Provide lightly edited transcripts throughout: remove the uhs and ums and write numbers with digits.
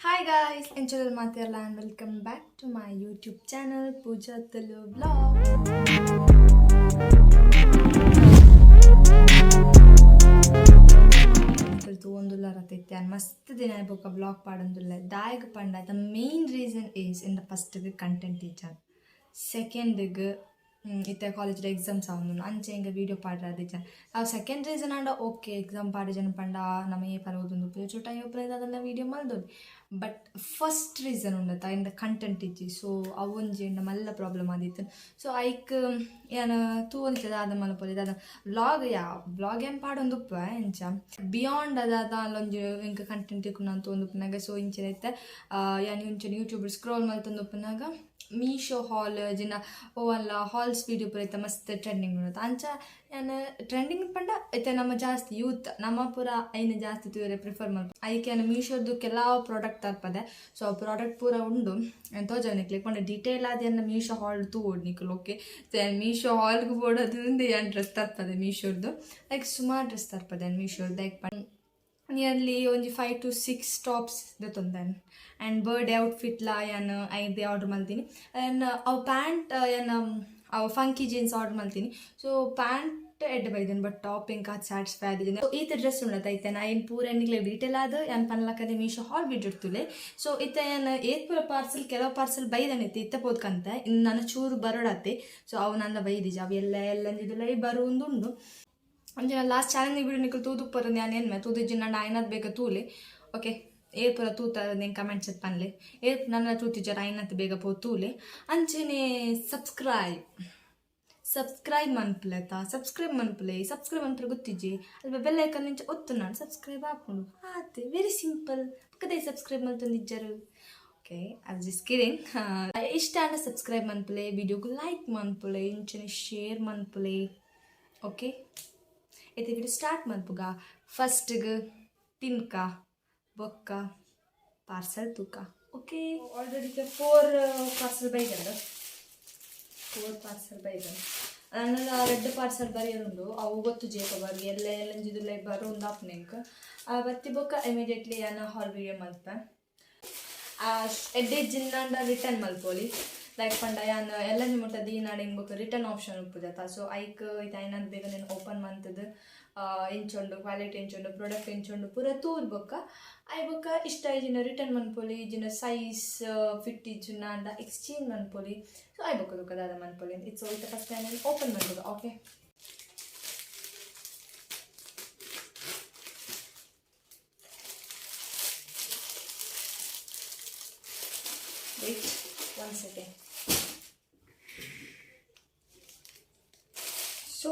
Hi guys, ಎಂಚ ಉಲ್ಲರ್ ಮಾತೆರ್ಲ and welcome back to my YouTube channel Pooja Tulu vlog. ತೂವೊಂದುಲ್ಲರತ್ತೆ ಯಾನ್ ಮಸ್ತ್ ದಿನ ಬೊಕ ವ್ಲಾಗ್ ಪಾಡೊಂದುಲ್ಲೆ. ದಾಯೆಗ್ ಪಂಡ ದ ಮೇನ್ ರೀಸನ್ is ಎಂದ ಫಸ್ಟ್ಗ್ ಕಂಟೆಂಟ್ ಇಜ್ಜಾಂಡ್. ಸೆಕೆಂಡ್ಗ್ ಇತ್ತೆ ಕಾಲೇಜ್ಡ್ ಎಕ್ಸಾಮ್ಸ್ ಆವೊಂದುಂಡು. ಅಂಚ ಎಂಕ್ ವೀಡಿಯೋ ಪಾಡ್ರೆ ಆದಿಜ್ಜಾಂಡ್. ಅವು ಸೆಕೆಂಡ್ ರೀಸನ್ ಆಂಡ ಓಕೆ ಎಕ್ಸಾಮ್ ಪಾಡಿಜಂಡ ಪಂಡ ನಮ ಏಪಲ ಓದೊಂದುಪ್ಪುಜ ಚೂರು ಟೈಮ್ ಉಪ್ಪುನಗ ದಾದನ ವೀಡಿಯೋ ಮಲ್ದೊಲಿ. ಬಟ್ ಫಸ್ಟ್ ರೀಸನ್ ಉಂಡತ ಎಂಡ ಕಂಟೆಂಟ್ ಇಜ್ಜಿ. ಸೊ ಅವೊಂಜಿ ಎಂಡ ಮಲ್ಲ ಪ್ರಾಬ್ಲಮ್ ಆದಿತ್ತ್ಂಡ್. ಸೊ ಐಕ್ ಯಾನ್ ತೂವೊಂದಿತ್ತೆ ದಾದ ಮಲ್ಪೊಲಿ ದಾದ ವ್ಲಾಗ್ ಯಾ ವ್ಲಾಗ್ ಯಾನ್ ಪಾಡೊಂದುಪ್ಪುವೆ ಎಂಚ ಬಿಯಾಂಡ್ ದಾದ ಒಂಜಿ ಎಂಕ್ ಕಂಟೆಂಟ್ ತಿಕ್ಕುಂಡು ಅಂದ್ ತೂವೊಂದುಪ್ಪುನಗ ಸೊ ಇಂಚಿನ ಇತ್ತೆ ಯಾನ್ ಇಂಚನೆ ಯೂಟ್ಯೂಬ್ ಸ್ಕ್ರೋಲ್ ಮಲ್ತೊಂದುಪ್ಪುನಗ ಮೀಶೋ ಹಾಲ್ ಜಿನ ಒವ್ವಲ್ಲ ಹಾಲ್ಸ್ ವೀಡಿಯೋ ಪೂರ ಇತ್ತೆ ಮಸ್ತ್ ಟ್ರೆಂಡಿಂಗ್ ಉಂಡು ಅಂಚ ಯಾನ್ ಟ್ರೆಂಡಿಂಗ್ ಪಂಡ ಇತ್ತೆ ನಮ ಜಾಸ್ತಿ ಯೂತ್ ನಮ ಪೂರ ಐನ್ ಜಾಸ್ತಿ ತೂಯೆರೆ ಪ್ರಿಫರ್ ಮಲ್ಪು ಐಕ್ ಯಾನ್ ಮೀಶೋರ್ದು ಕೆಲವು ಪ್ರಾಡಕ್ಟ್ ತರ್ಪದೆ. ಸೊ ಅವು ಪ್ರಾಡಕ್ಟ್ ಪೂರ ಉಂಡು ಯಾನ್ ತೋಜಾವೆ ನಿಕ್ಲೆಗ್ ಪಂಡ ಡೀಟೇಲ್ ಆದ್ ಎನ್ನ ಮೀಶೋ ಹಾಲ್ ತೂವೊಡು ನಿಕುಲು ಓಕೆ. ಸೊ ಯಾನ್ ಮೀಶೋ ಹಾಲ್ಗ್ ಬೋಡಾದ್ ಉಂದು ಯಾನ್ ಡ್ರೆಸ್ ತರ್ಪದೆ ಮೀಶೋರ್ದು ಲೈಕ್ ಸುಮಾರ್ ಡ್ರೆಸ್ ತರ್ಪದೆ ಯಾನ್ ಮೀಶೋರ್ದು ಲೈಕ್ ಪಂಡ ನಿಯರ್ಲಿ ಒಂಜಿ ಫೈವ್ ಟು ಸಿಕ್ಸ್ ಟಾಪ್ಸ್ ದೆತೊಂದೆ ಯಾನ್ ಆ್ಯಂಡ್ ಬರ್ಡೇ ಔಟ್ಫಿಟ್ಲಾ ಯಾನ್ ಐದೆ ಆರ್ಡರ್ ಮಲ್ತೀನಿ. ಆ್ಯಂಡ್ ಅವು ಪ್ಯಾಂಟ್ ಯಾನ್ ಅವು ಫಂಕಿ ಜೀನ್ಸ್ ಆರ್ಡರ್ ಮಲ್ತೀನಿ. ಸೊ ಪ್ಯಾಂಟ್ ಎಡ್ಡೆ ಬೈದ್ಂಡ್ ಬಟ್ ಟಾಪ್ ಎಂಕ್ ಆತ್ ಸ್ಯಾಟಿಸ್ಫೈ ಆದಿಜಿ. ಸೊ ಈತ್ ಡ್ರೆಸ್ ಉಂಡತ ಇತ್ತೆ ಐನ್ ಪೂರ ನಿಕ್ಲೆಗ್ ಡೀಟೇಲ್ ಆದ್ ಯಾನ್ ಪನ್ಲಕನೆ ಮೀಶೋ ಹಾಲ್ ವೀಡಿಯೋ ತೂಲೆ. ಸೊ ಇತ್ತೆ ಯಾನ್ ಏತ್ ಪೂರ ಪಾರ್ಸೆಲ್ ಕೆಲವು ಪಾರ್ಸೆಲ್ ಬೈದನ್ ಇತ್ತೆ ಇತ್ತೆ ಪೋದು ಕಂತೆ ಇನ್ನು ನನ ಚೂರು ಬರೊಡಾತೆ. ಸೊ ಅವು ನನ್ಲ ಬೈದಿಜಿ ಅವು ಎಲ್ಲ ಎಲ್ಲಂಜಿದುಲೈ ಬರುಂದುಂಡು. ಅಂಚಿನ ಲಾಸ್ಟ್ ಚಾಲೆಂಜ್ ವೀಡಿಯೋ ನಿಕುಲು ತೂದುಪ್ಪರ್ ಯಾನ್ ಎನ್ಮೆ ತೂದಿಜ್ಜಿಂಡ ಆಯಿನಾತ್ ಬೇಗ ತೂಲೆ. ಓಕೆ ಏರ್ ಪೂರ ತೂತಾರ ಎಂಕ್ ಕಮೆಂಟ್ಸ್ ಪನ್ಲೆ ಏರ್ ನನ ತೂತಿಜಾರ ಆಯಿನಾತ್ ಬೇಗ ಪೋದು ತೂಲೆ. ಅಂಚೆನೆ ಸಬ್ಸ್ಕ್ರೈಬ್ ಸಬ್ಸ್ಕ್ರೈಬ್ ಮನ್ಪುಲೆ ಸಬ್ಸ್ಕ್ರೈಬ್ ಮನ್ಪುಲೆ ಸಬ್ಸ್ಕ್ರೈಬ್ ಮನ್ಪುಲೆ ಗೊತ್ತಿಜ್ಜಿ ಅಲ್ಪ ಬೆಲ್ ಐಕಾನ್ ಇಂಚ ಒತ್ತುನಾಂಡ ಸಬ್ಸ್ಕ್ರೈಬ್ ಆಪುಂಡು ಆತೆ ವೆರಿ ಸಿಂಪಲ್ ಬೊಕ ಸಬ್ಸ್ಕ್ರೈಬ್ ಮಲ್ತೊಂದಿಜ್ಜರು. Okay I just kidding. ಇಷ್ಟ ಆಂಡ ಸಬ್ಸ್ಕ್ರೈಬ್ ಮನ್ಪುಲೆ ವಿಡಿಯೋಗ್ ಲೈಕ್ ಮನ್ಪುಲೆ ಇಂಚನೆ ಶೇರ್ ಮನ್ಪುಲೆ. ಓಕೆ ಇತ್ತೆ ವಿಡಿಯೋ ಸ್ಟಾರ್ಟ್ ಮನ್ಪುಗ ಫಸ್ಟ್ಗ್ ತಿನ್ಕ ಬೊಕ್ಕ ಪಾರ್ಸೆಲ್ ತೂಕ. ಓಕೆ ಆಲ್ರೆಡಿ ಫೋರ್ ಪಾರ್ಸೆಲ್ ಬೈದಂಡ್ ಫೋರ್ ಪಾರ್ಸೆಲ್ ಬೈದಂಡ್ ನನಲ ರಡ್ಡ್ ಪಾರ್ಸೆಲ್ ಬರಿಯರುಂಡು ಅವು ಗೊತ್ತುಜಿ ಏಪ ಬರು ಎಲ್ಲೆ ಎಲ್ಲಂಜಿದುಲೈ ಬರು ಆಪುಂಡು ಎಂಕ್ ಬತ್ತಿ ಬೊಕ್ಕ ಇಮಿಡಿಯೇಟ್ಲಿ ಯಾನ್ ಹಾಲ್ ವೀಡಿಯೋ ಮಲ್ಪೆ. ಎಡ್ಡೆ ಇಜ್ಜಿಂದಾಂಡ ರಿಟರ್ನ್ ಮಲ್ಪೊಲಿ ಲೈಕ್ ಪಂಡ ಯಾನ್ ಎಲ್ಲಂಜಿ ಮುಟ್ಟ ದೀನಾಂಡ ಎಂಕ್ ಬೊಕ್ಕ ರಿಟರ್ನ್ ಆಪ್ಷನ್ ಉಪ್ಪುಜತ. ಸೊ ಐಕ್ ಇತ್ತೆ ಆಯಿನಾತ್ ಬೇಗ ನೆನ್ ಓಪನ್ ಮಂತುದು ಎಂಚ ಉಂಡು ಕ್ವಾಲಿಟಿ ಎಂಚ ಉಂಡು ಪ್ರಾಡಕ್ಟ್ ಎಂಚ ಉಂಡು ಪೂರ ತೂದು ಬೊಕ್ಕ ಐ ಬೊಕ್ಕ ಇಷ್ಟ ಇಜ್ಜಿಂಡ ರಿಟರ್ನ್ ಮನ್ಪೊಲಿ ಇಜ್ಜಿಂಡ ಸೈಜ್ ಫಿಟ್ ಇಜ್ಜಿಂಡ ಎಕ್ಸ್ಚೇಂಜ್ ಮನ್ಪೊಲಿ. ಸೊ I ಬೊಕ್ಕ ಬೊಕ್ಕ ದಾದ ಮನ್ಪೊಲಿ it's ಇತ್ತೆ ಫಸ್ಟ್ ಯಾನ್ ಓಪನ್ ಮನ್ಪುಗ. Okay wait one second. So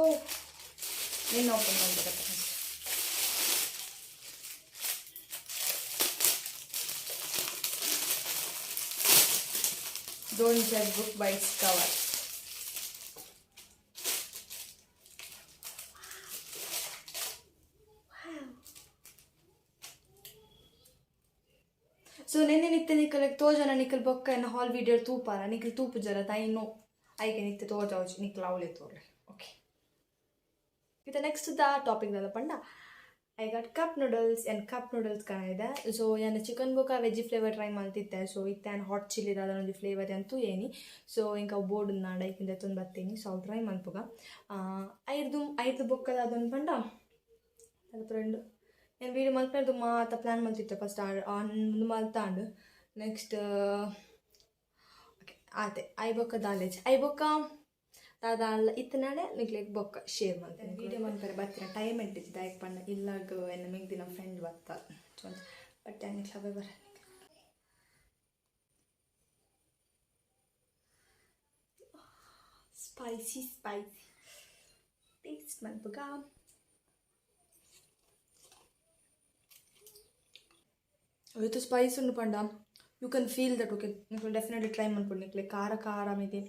ಏನು ಓಪನ್ ಮಾಡಬೇಕಪ್ಪ first? Don't judge book by its cover. So ನೆನ್ನೆ ನಿತ್ತೆ ನಿಕಲೆಗ್ ತೋಜನ ನಿಕಲ್ ಬೊಕ್ಕ ಎನ್ನ ಹಾಲ್ ವೀಡಿಯೋ ತೂಪಾರ ನಿಕಲ್ ತೂಪುಜರ I know ಐಕೆ ನಿತ್ತೆ ತೋಜಾವುಜಿ ನಿಕಲ್ ಅವಳೆ ತೋರ್ಲೆ. ಓಕೆ ಇತ್ತೆ ನೆಕ್ಸ್ಟ್ the topic ದಾದ ಪಂಡ I got cup noodles and cup noodles ಕಾಣಿದೆ. ಸೊ ಯಾನ್ ಚಿಕನ್ ಬೊಕ ವೆಜ್ ಫ್ಲೇವರ್ ಟ್ರೈ ಮಲ್ತಿತ್ತೆ. ಸೊ ಇತ್ತೆ ಯಾನ್ ಹಾಟ್ ಚಿಲ್ಲಿ ದಾದ ಒಂಜಿ ಫ್ಲೇವರ್ ಯಾನ್ ತೂಯೇನಿ. ಸೊ ಎಂಕ್ ಅವು ಬೋಡು ನಾಡ ಐಕಿಂದ ದೆತ್ತೊಂದು ಬತ್ತೀನಿ. ಸೊ ಅವು ಟ್ರೈ ಮಲ್ಪುಗ. ಐರ್ದು ಐರ್ದು ಬೊಕ್ಕ ದಾದ ಪಂಡ ಅದು ಫ್ರೆಂಡ್ ಯಾನ್ ವೀಡಿಯೋ ಮಲ್ಪೆರ್ದು ಮಾತ ಪ್ಲ್ಯಾನ್ ಮಲ್ತಿತ್ತೆ ಫಸ್ಟ್ ಉಂದು ಮಲ್ತಾಂಡ್ ನೆಕ್ಸ್ಟ್ ಓಕೆ ಆತೆ I ಬೊಕ್ಕ ದಾಲೇಜ್ I ಬೊಕ್ಕ ದಾದ ಅಲ್ಲ ಇತ್ತನಾಡೆ ನಿಕ್ಲೆಗ್ ಬೊಕ್ಕ ಶೇರ್ ಮಲ್ತೇನೆ. ವೀಡಿಯೋ ಮನ್ಪೆರೆ ಬತ್ತಿನ ಟೈಮ್ ಎಡ್ಡಿಜ್ಜಿ ದಾಯೆಗ್ ಪಂಡ ಇಲ್ಲಗ್ ಎನ್ನ ಮೆಗ್ದಿನ ಫ್ರೆಂಡ್ ಬತ್ತ ಬಟ್ ಯಾನ್ ನಿಕ್ಲೆ ಅವೇ ಬರ ಸ್ಪೈಸಿ ಸ್ಪೈಸಿ ಟೇಸ್ಟ್ ಮನ್ಪುಗ. ವಿತ್ ಸ್ಪೈಸ್ ಉಂಡು ಪಂಡ you can feel that. Okay ನಿಕುಲು ಡೆಫಿನೆಟ್ಲಿ ಟ್ರೈ ಮನ್ಪೊಡು ನಿಕ್ಲೆ ಖಾರ ಖಾರ ಮಿತಿ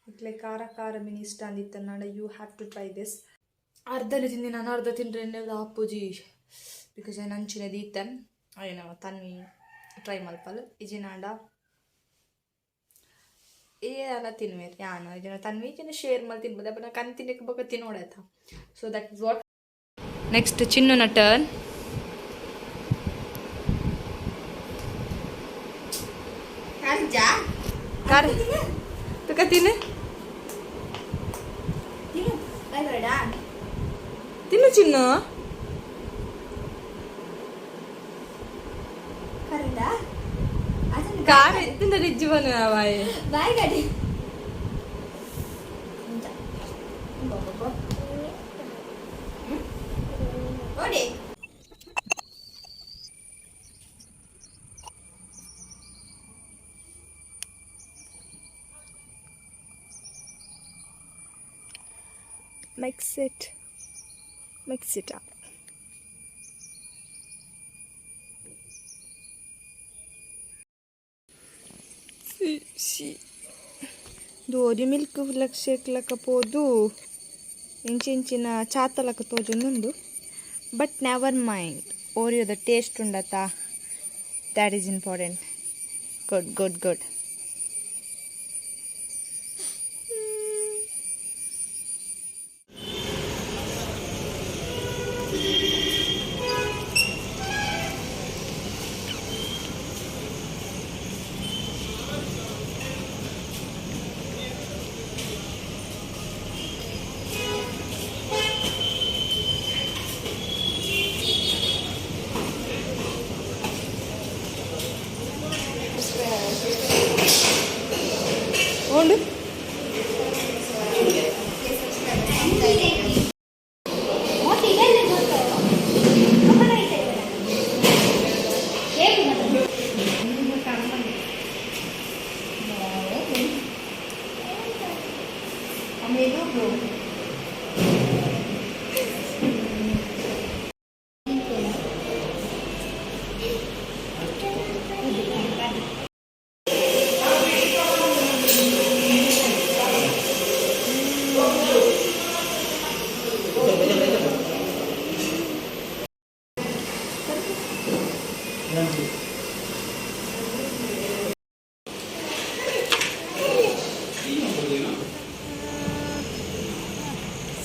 ನಿಕ್ಲೆ ಖಾರ ಖಾರ ಮಿನಿ ಇಷ್ಟ ಅಂದಿತ್ತನಾಂಡ you have to try this. ಅರ್ಧನೆ ತಿಂದಿ ನಾನು ಅರ್ಧ ತಿಂದ್ರೆ ಆಪುಜಿ because ಐನ್ ಅಂಚಿನ ದೀತೆ ಐನ ತನ್ನಿ ಟ್ರೈ ಮಲ್ಪಲ್ ಇಜಿನಾಂಡ ಏ ಅಲ್ಲ ತಿನ್ವೇರ್ ಯಾನ್ ಇಜಿನ ತನ್ವಿ ಇಜಿನ ಶೇರ್ ಮಲ್ ತಿನ್ಬೋದ ಬಟ್ ಕಣ್ ತಿನ್ನಕ್ಕೆ ಬೊಕ್ಕ ತಿನ್ನೋಡಾಯ್ತಾ. So that is what next ಚಿನ್ನುನ turn. ಕಾರ್ ತುಕ ತಿನ್ನು. ತಿನ್ನು ಚಿನ್ನು. ಕಾರ್ ಎತ್ತಿಂದ ರಿಜ್ಜುವನು ಬಾಯಿ. ಬಾಯ್ ಗಾಡಿ. ನೋಡಿ. Mix it, mix it up. C Oreo milk shake ಲಕ್ಕ ಪೋದು ಇಂಚಿಂಚಿನ ಚಾತಲಕ್ಕ ತೋಜೊಂದುಂಡು. ಬಟ್ ನೆವರ್ ಮೈಂಡ್, ಓರಿಯೋದ ಟೇಸ್ಟ್ ಉಂಡತ, that is important. Good, good, good. ಉಂಡು.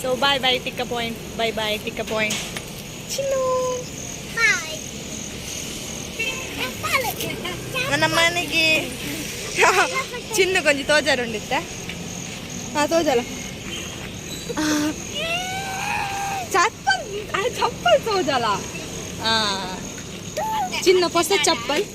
So bye bye Tikka Point, bye bye Tikka Point. Chino. Bye. ನನ್ನ ಮನೆಗೆ ಚಿನ್ನ ಕೊಂಚ ತೋಜಾರ ಉಂಡಿತ್ತ. ಹಾ, ತೋಜಲ. ಚಪ್ಪಲ್, ಚಪ್ಪಲ್ ತೋಜಲ. ಚಿನ್ನ ಹೊಸ ಚಪ್ಪಲ್.